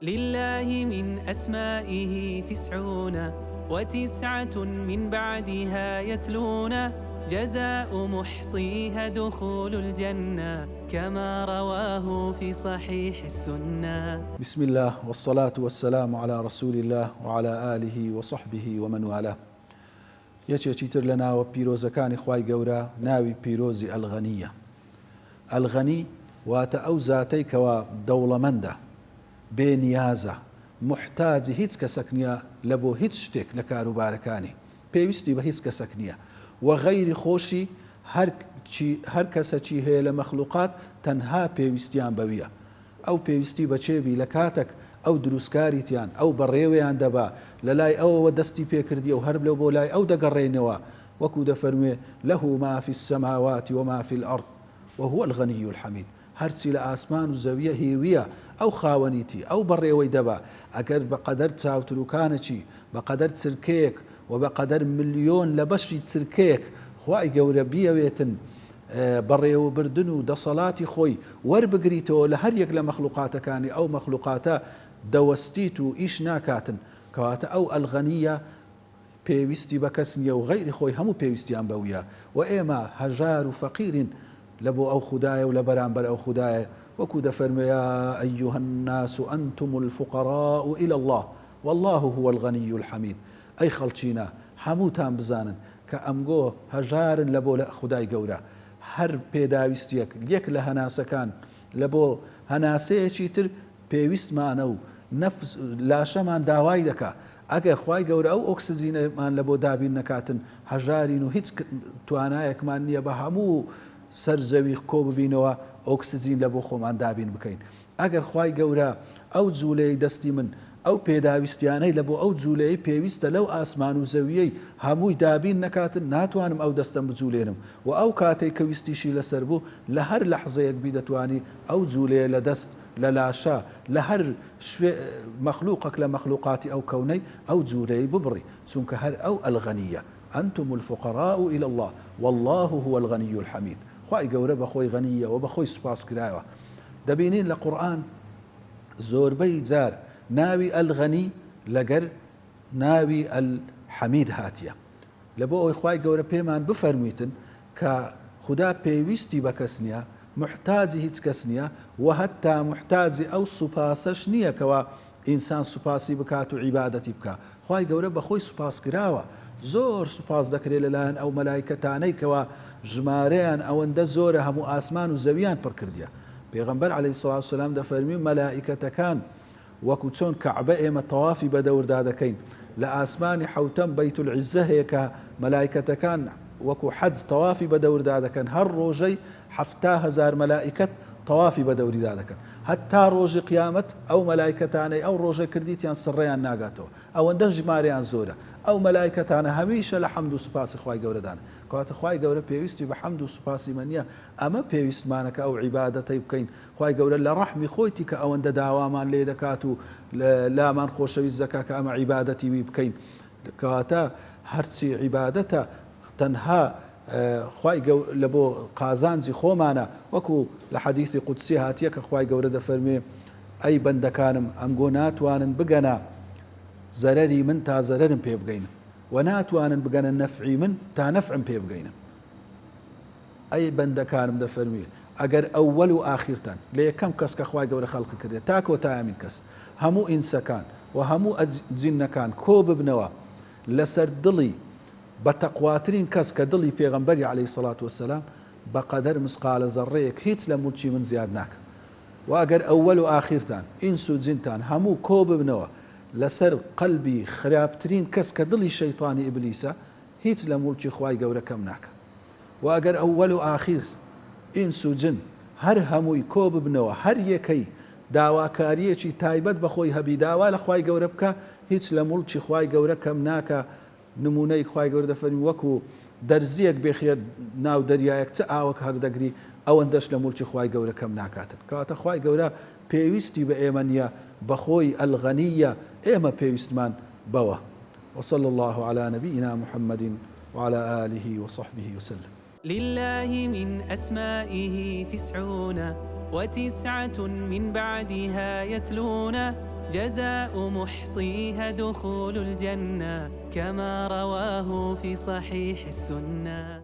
للە من اسمائه تسعون وتسعة من بعدها یتلون جزاء محصیها دخول الجنە کما رواه فی صحیح السنە. بسم اللە والصلاة والسلام علی رسول اللە وعلی آله وصحبه ومن والاه یەکێکی تر لە ناوە پیرۆزەکانی خوای گەورە ناوی پیرۆزی الغنیە الغنی واتە ئەو زاتەی کەوا دەوڵەمەندە بێ نیازە موحتاجی هیچ کەسەک نیە لە بۆ هیچ شتێک لە کاروبارەکانی پێویستی بە هیچ کەسەک نیە وە غەیری خۆشی هەر چی هەر کەسەکی هەیە لە مەخلوقات تەنها پێویستیان بەویە ئەو پێویستی بە کێ بی لە کاتەک ئەو دروستکاریتیان ئەو بەڕێوەیان دەبا لە لای ئەوەوە دەستی پێ کردیە و هەر لەو بۆ لای ئەو دەگەڕێنەوە وەکو دەفەرموێ له ما فی السماوات وما فی الارض وهو الغنی الحمید هەرچی لە ئاسمان و زەویە هی ویە ئەو خاوەنیتی ئەو بەڕێوەی دەبا ئەگەر بە قەدەر چاوتروکانەکی بە قەدەر چرکەیەک و بە قەدەر ملیۆن لە بەشی چرکەیەک خوای گەورە بیەوێتن بەڕێوەبردن و دەسەڵاتی خۆی وەربگریتەوە لە هەر یەک لە مەخلوقاتەکانی ئەو مەخلوقاتە دەوەستیت و ئیش ناکاتن کەواتە ئەو الغنیە پێویستی بە کەس نیە و غەیری خۆی هەموو پێویستیان بەویە وە ئێمە هەژار و فەقیرین لە بۆ ئەو خودایە و لە بەرامبەر ئەو خودایە وەکو دەفەرموێ یا ایها الناس انتم الفقراء الی اللە واللە هو الغنی الحمید ئەی خەڵکینە هەمووتان بزانن کە ئەمگۆ هەژارن لە بۆ خودای گەورە هەر پێداویستیەک یەک لە هەناسەکان لە بۆ هەناسەیەکی تر پێویستمانە و نەفس لاشەمان داوای دەکا ئەگەر خوای گەورە ئەو ئۆکسجینەمان لە بۆ دابین نەکاتن هەژارین و هیچ توانایەکمان نیە بە هەموو سەر زەوی کۆ ببینەوە ئۆکسجین لە بۆ خۆمان دابین بکەین ئەگەر خوای گەورە ئەو جولەیەی دەستی من ئەو پێداویستیانەی لە بۆ ئەو جولەیەی پێویستە لەو ئاسمان و زەویەی هەمووی دابین نەکاتن ناتوانم ئەو دەستەم بجولێنم وە ئەو کاتەی کە ویستیشی لەسەر بوو لە هەر لەحزەیەک بی دەتوانی ئەو جولەیە لە دەست لە لاشە لە هەر شوێ مەخلوقەک لە مەخلوقاتی ئەو کەونەی ئەو جولەیەی ببڕی چونکە هەر ئەو الغنیە انتم الفقراء الی اللە واللە هو الغنی الحمید خوای گەورە بەخۆی غەنیە وە بەخۆی سوپاسکراوە دەبینین لە قورئان زۆربەی جار ناوی الغنی لەگەر ناوی الحمید هاتیە لە بۆ ئەوەی خوای گەورە پێمان بفەرمویتن کە خودا پێویستی بە کەس نیە موحتاجی هیچ کەس نیە وە هەتا موحتاجی ئەو سوپاسەش نیە کەوا ئینسان سوپاسی بکات و عیبادەتی بکا خوای گەورە بەخۆی سوپاسکراوە زۆر سوپاس دەکرێت لەلایەن ئەو مەلایکەتانەی کەوا ژمارەیان ئەوەندە زۆرە هەموو ئاسمان و زەویان پڕ کردیە پێغەمبەر علیە الصلوة والسلام دەفەرمی مەلائیکەتەکان وەکو چۆن کەعبە ئێمە تەوافی بەدەوردا دەکەین لە ئاسمانی حەوتەم بەیت العزە هەیە کە مەلایکەتەکان وەکو حەج تەوافی بەدەوردا دەکەن هەر ڕۆژەی 70,000 مەلائیکەت تەوافی بەدەوریدا دەکەن هەتا ڕۆژی قیامەت ئەو مەلایکەتانەی ئەو ڕۆژە کردیتیان سڕیان ناگاتەوە ئەوەندە ژمارەیان زۆرە ئەو مەلایکەتانە هەمیشە لە حەمد و سوپاسی خوای گەورەدان کەواتە خوای گەورە پێویستی بە حەمد و سوپاسی مە نیە ئەمە پێویستمانە کە ئەو عیبادەتەی بکەین خوای گەورە لە ڕەحمی خۆیتی کە ئەوەندە داوامان لێ دەکات و لامان خۆشەویست دەکا کە ئەمە عیبادەتی وی بکەین کەواتە هەرچی عیبادەتە تەنها خوای گەو لە بۆ قازانجی خۆمانە وەکو لە حەدیثی قودسی هاتیە کە خوای گەورە دەفەرموێ ئەی بەندەکانم ئەنگۆ ناتوانن بگەنە زەرەری من تا زەرەرم پێ بگەین وە ناتوانن بگەنە نەفعی من تا نەفعم پێ بگەینن ئەی بەندەکانم دەفەرموێ ئەگەر ئەوەل و ئاخیرتان لە یەکەم کەس کە خوای گەورە خەلقی کردێ تا کۆتایەمین کەس هەموو ئینسەکان و هەموو جینەکان کۆ ببنەوە لەسەر دڵی بە تەقواترین کەس کە دڵی پێغەمبەری علیە سڵات وسلام بەقەدەر مسقالە زەڕەیەک هیچ لە مولکی من زیاد ناکا وە ئەگەر ئەوەل و ئاخیرتان ئینس و جنتان هەموو کۆ ببنەوە لەسەر قەلبی خراپترین کەس کە دڵی شەیتانی ئیبلیسە هیچ لە موڵکی خوای گەورە کەم ناکا وە ئەگەر ئەوەل و ئاخیر ئینس و جن هەر هەمووی کۆ ببنەوە هەر یەکەی داواکاریەکی تایبەت بە خۆی هەبی داوا لە خوای گەورە بکا هیچ لە موڵکی خوای گەورە کەم ناکا نموونەیک خوای گەورە دەفەرمی وەکو دەرزیەک بێخیە ناو دەریایەک چ ئاوەک هەردەگری ئەوەندەش لە موڵکی خوای گەورە کەم ناکاتن کەواتە خوای گەورە پێویستی بە ئێمە نیە بەخۆی الغنیە ئێمە پێویستمان بەوە وصلی اللە علی نبینا محمد وعلی آله وصحبه وسلم. لله من أسمائه تسعون وتسعة من بعدها يتلون. جزاء محصيها دخول الجنة كما رواه في صحيح السنة.